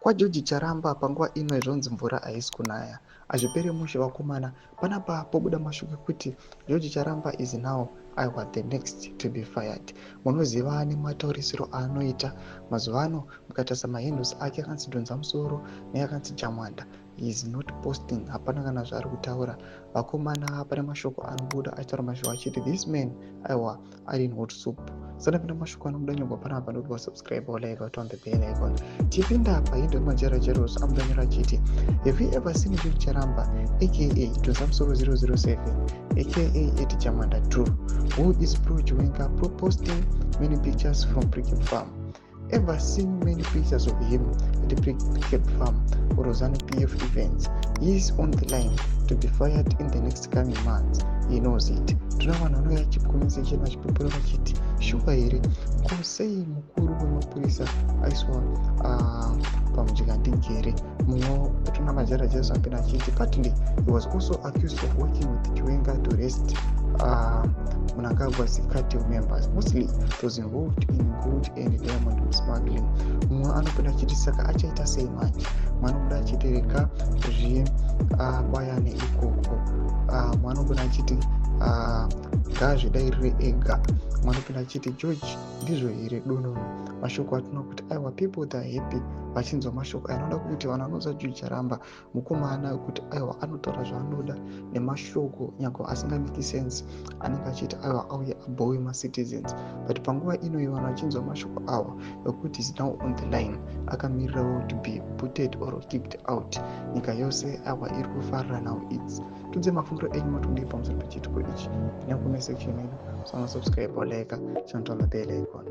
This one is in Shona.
KwaGeorge Charamba panguva ino zvonzi mvura haisi kunaya. Hazvipere mushe, vakomana. Panapa pobuda mashoko ekuti George Charamba is now, aiwa, the next to be fired. Munoziva nemataurisiro aanoita mazuva ano, mukatarisa mahandles ake akanzi Dhonza Musoro neakanzi Jamwanda, he is not posting, hapana kana zvaari kutaura, vakomana. Pane mashoko anobuda achitaura mashoko achiti this man, aiwa, ari in hot soup. Sanapinda mashoko anobuda nyogwa panapa, ndokuti wasubscribe, walike, waturn the bell icon. Tipinda pahandle Majara Jeros amudanyora achiti, "Have you ever seen George Charamba, aka Dhonza Musoro 007, aka at Jamwanda 2, who is pro Chiwenga, posting many pictures from Precabe Farm? Ever seen many pictures of him at the Precabe Farm or ZANU PF events? He is on the line to be fired in the next coming months. He knows it." Tuna vanhu vanouya chicomment section vachipupura vachiti, "Shuwa here? Ko sei mukuru wemapurisa aiswa pamudyandigere?" Mumwe tuna Majara Jesu apinda achiti, "Partly he was also accused of working with Chiwenga to arrest Mnangagwa's cartel members, mostly those involved in gold and diamond smuggling." Mumwe anopinda achiti, "Saka achaita sei manje?" Mumwe anobuda achiti, "Rega zvibayane ikoko." Mumwe anopinda achiti, "Ngaazvidairire ega." Mumwe anopinda achiti, "George, ndizvo here donono?" Mashoko atinoona kuti, aiwa, people, they are happy vachinzwa mashoko aya. Anoda kuti vanhu vanoziva George Charamba mukomana wekuti, aiwa, anotaura zvaanoda nemashoko, nyange asingamake sense, anenge achiita, aiwa, auye abhowe macitizens. But panguva inoyi vanhu vachinzwa mashoko awa ekuti is now on the line, akamirirawo to be booted or kicked out, nyika yose, aiwa, iri kufarira now. Its tudze mafungiro enyu, matodii pamusoro pechiitiko ichi? Necomment section yedu. Sana subscribe, like, chinoturn the bell icon.